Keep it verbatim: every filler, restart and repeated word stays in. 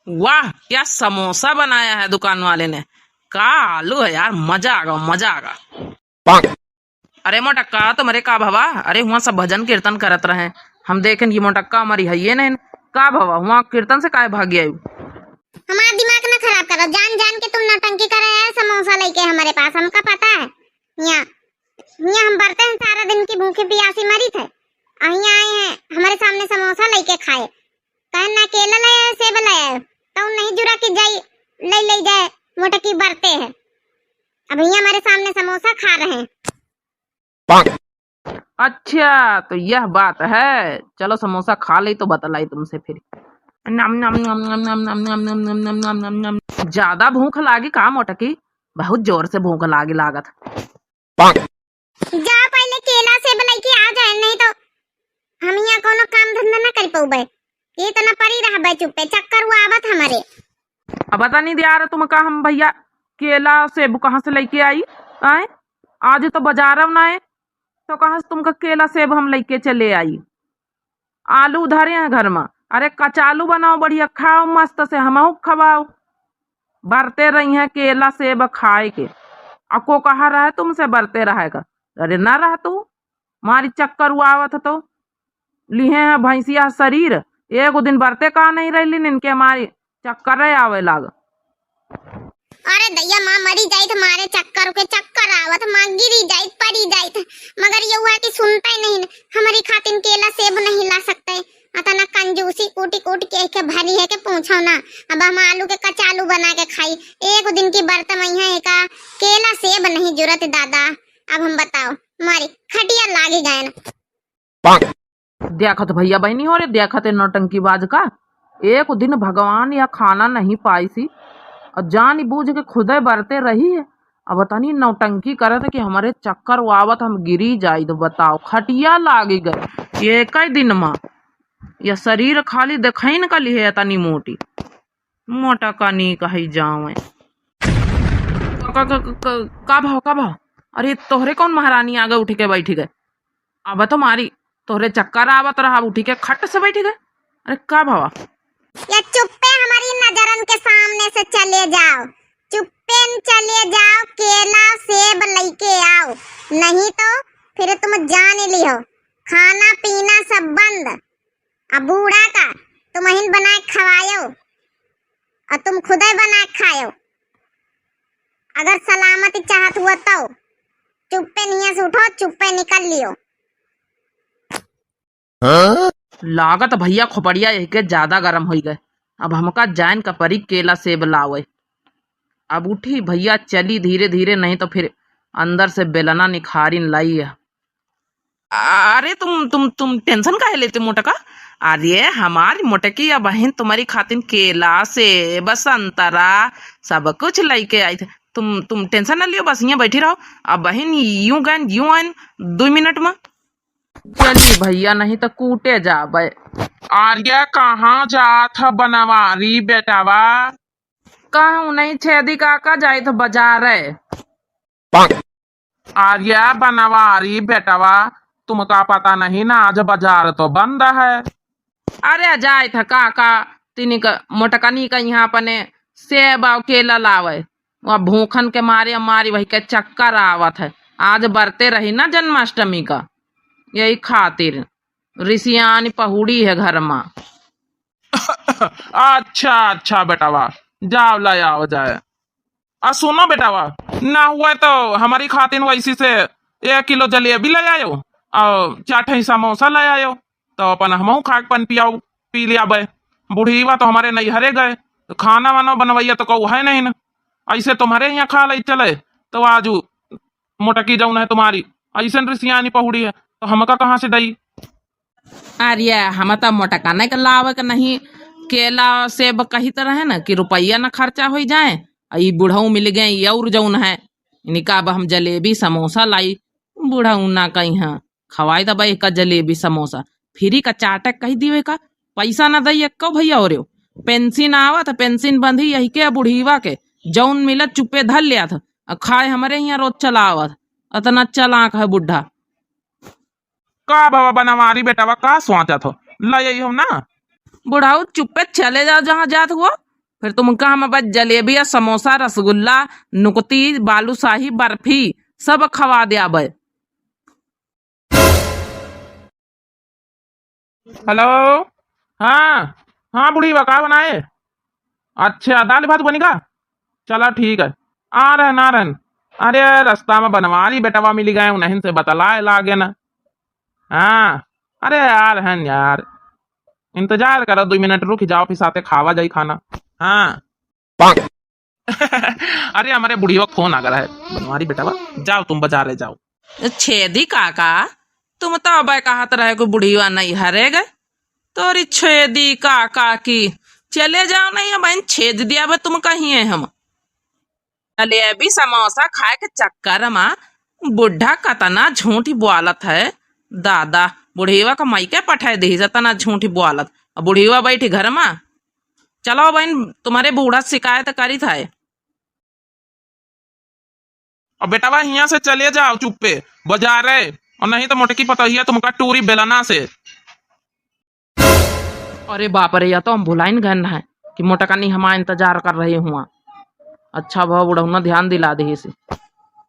वाह, क्या समोसा बनाया है दुकान वाले ने। का आलू है यार, मजा आ गया, मजा आ गया। अरे मोटक्का, तुम्हरे का भवा? अरे हुआं सब भजन कीर्तन करत रहे, हम देखेन कि मोटक्का हमारी हइये नहीं। का भवा, हुआं कीर्तन से काहे भाग गया? हमारा दिमाग ना खराब करो, जान जान के तुम नौटंकी करे आए समोसा लेके हमारे पास, हमका पता है। यहाँ, यहाँ हम बरते हैं, सारा दिन की भूखी प्यासी मरी थे, और यहाँ आए हैं हमारे सामने समोसा लेके खाए। कहे ना केला ले आए, सेब ले आए, तो नहीं जुरा के जाई, ले ले जाए, मोटकी बरते है। अब यहाँ हमारे सामने समोसा खा रहे हैं। अच्छा, तो यह बात है। चलो, समोसा खा ले तो बतलाई तुमसे फिर। नम, नम, नम। ज्यादा भूख लागी का मोटकी? बहुत जोर से भूख लागी लागत। जा पहले केला सेब लेके आ जाए, नहीं तो हम यहाँ कोनो काम धंधा ना कर पौबे। ये तो ना परी रहबे चुप्पे, चक्कर हुआ आवत हमारे। अब बता नहीं दिया रहा तुमका हम भैया, केला सेब कहाँ से लेके आई? आए, आज तो बाजारव ना आए, तो कहाँ से तुमका केला सेब हम लेके चले आई? आलू धरे हैं घर में, अरे कचालू बनाओ, बढ़िया खाओ, मस्त से हमहू खवाओ। बरते रही हैं केला सेब खाए के, अको कहा रहे तुमसे बरते रहे का? अरे ना रह तू, मारी चक्कर हुआ आवत तो। लिहे हैं भैंसिया शरीर, एगो दिन बरते का नहीं रहलिन, इनके मारी चक्कर आवे लाग। अरे दैया माँ, मरी जाइत मारे चक्कर के, चक्कर आवत माँ, गिरी जाइत, पड़ी जाइत, मगर ये हुआ कि सुनते नहीं, हमारी खातिन केला सेब नहीं ला सकते। अतना कंजूसी कूटी कूटी के, के भरी है के पूछो ना। अब हम आलू के कचालू बना के खाई, एक दिन की बरत में है का केला सेब नहीं जुरत दादा। अब हम बताओ, मारी खटिया लागी गए ना। देखत भैया बहिनी हो रे, देखत है नौटंकीबाज का। एक दिन भगवान या खाना नहीं पाइसी और जान बूझ के खुदे बरते रही है। अब तनी नौटंकी करत कि हमारे चक्कर आवत, हम गिरी जाइत। बताओ, खटिया लागी गए एक ही दिन मा। या शरीर खाली देखाइन का लिहे तनी मोटी। मोटा का नी कही जावे। का, का, का, का, का भाव, का भाव? अरे तोहरे कौन महारानी आगे उठ के बैठ गए? अब तो मारी, तोहरे चक्कर आवत रहा, उठ के खट से बैठ गए। अरे का भावा? या चुप्पे हमारी नजरन के सामने से चले जाओ, चुप्पे न चले जाओ, केला सेब लेके आओ, नहीं तो फिर तुम जान लियो, खाना पीना सब बंद। अब बूढ़ा का तुम अहिन बनाए खवायो, और तुम खुदे बनाए खायो। अगर सलामती चाहत हुआ तो चुप्पे निया से उठो, चुप्पे निकल लियो। लागत भैया खोपड़िया यही के ज्यादा गरम होई गए। अब हमका जाइन का परी केला सेब लावे। अब उठी भैया, चली धीरे धीरे, नहीं तो फिर अंदर से बेलना निखारिन लाई है। अरे तुम, तुम, तुम टेंशन काहे लेते मोटका? अरे हमारी मोटकी या बहिन तुम्हारी खातिन केला, सेब, संतरा सब कुछ लेके आई थे। तुम, तुम टेंशन ना लियो, बस यहाँ बैठी रहो। अब बहिन यूं गए, यूं आइन दो मिनट में। चली भैया, नहीं तो कूटे जाबे। आर्या कहाँ जात ह बनवारी बेटावा? कहूँ नहीं छेदी काका, जाइत बाजारे। आर्या बनवारी बेटवा, तुमका पता नहीं ना, आज बाजार तो बंद है। अरे जाइत ह काका, तिनिक मोटकनी का यहाँ अपने सेब और केला लावे, वह भूखन के मारे मारी वही के चक्कर आवत है। आज बरते रही ना जन्माष्टमी का, यही खातिर रिसियानी पहुड़ी है घर मा। अच्छा अच्छा बेटवा, जाओ ले आओ जाए। आ सुनो बेटावा, ना हुआ तो हमारी खातिन वैसी से एक किलो जलेबी ले आयो और चार ठे समोसा ले आयो, तो अपन हमहू खा के पन पियाओ, पी लिया बे। बुढ़ीवा तो हमारे नैहरे गए, तो खाना वाना बनवैया तो कहू है नहीं ना। ऐसे तुम्हारे यहाँ खा ले चले, तो आजू मोटकी जौन है तुम्हारी, ऐसे रिसियानी पहुड़ी है, तो हमका कहाँ से दई? अरे, हम त मोटकने के लावे के नहीं, केला सेब कहित रहे न कि रुपया न खर्चा होई जाए, आ ई बुढ़ऊ मिल गए, ई और जौन है, इनका अब हम जलेबी समोसा लाई, बुढ़ऊ ना कहीं हाँ, खवाई तब एक जलेबी समोसा, फ्री का चाटे कही दिवे का, पैसा ना दई एक्को भैया हो रहो, पेंशन आवत, पेंशन बंधी यही के बुढ़ीवा के, जौन मिलत चुप्पे धर लिया था, आ खाए हमरे यहाँ रोज चलावत, अतना चालाक है बुढ़ा। का बाबा बनवारी बेटवा, का सोचत हो? ले आई हम ना। बुढ़ऊ चुप्पे चले जाओ जहाँ जात हुआ, फिर तुमका हम बस जलेबिया, समोसा, रसगुल्ला, नुकती, बालूशाही, बर्फी सब खवा द्याबे। हेलो, हाँ, हाँ बुढ़ीवा, का बनाए? अच्छा, दाल भात बनिगा? चला ठीक है, आ रहन, आ रहन। अरे, रस्ता में बनवारी बेटवा मिलि गए, उन्हीं से बतलाए लागे ना। हाँ, अरे आ रहन यार, इंतजार करो, दुइ मिनट रुकि जाओ, फिर साथे खावा जाई खाना। हाँ। अरे, हमरे बुढ़िया क फोन आ गया है, बनवारी बेटवा, जाओ तुम बजारे जाओ। छेदी काका, तुम तो अबे कहत रहे कि बुढ़िया नैहरे गए, तोरी छेदी काका की। चले जाओ नहीं, अब छेद दिया बे तुम कहिए हम। जलेबी समोसा खाए के चक्कर मा बुढ़ा कतना झूठी बोलत है। दादा, बुढ़िया क मइके पठाए दिहिस, अतना झूठी बोलत। अब बुढ़िया बैठी घर मा। चलो बहिन, तुम्हरे बूढ़ा शिकायत करित है। अब बेटवा हियाँ से चले जाओ चुप्पे बजारे, और नहीं तो मोटकी पतोहिया तुमका टूरी बेलना से। अरे बाप रे, या तो हम भुलाइन गए हैं कि मोटकनी हमारा इंतजार कर रही हुआ। अच्छा भवा बुढ़ौना ध्यान दिला दिहिस।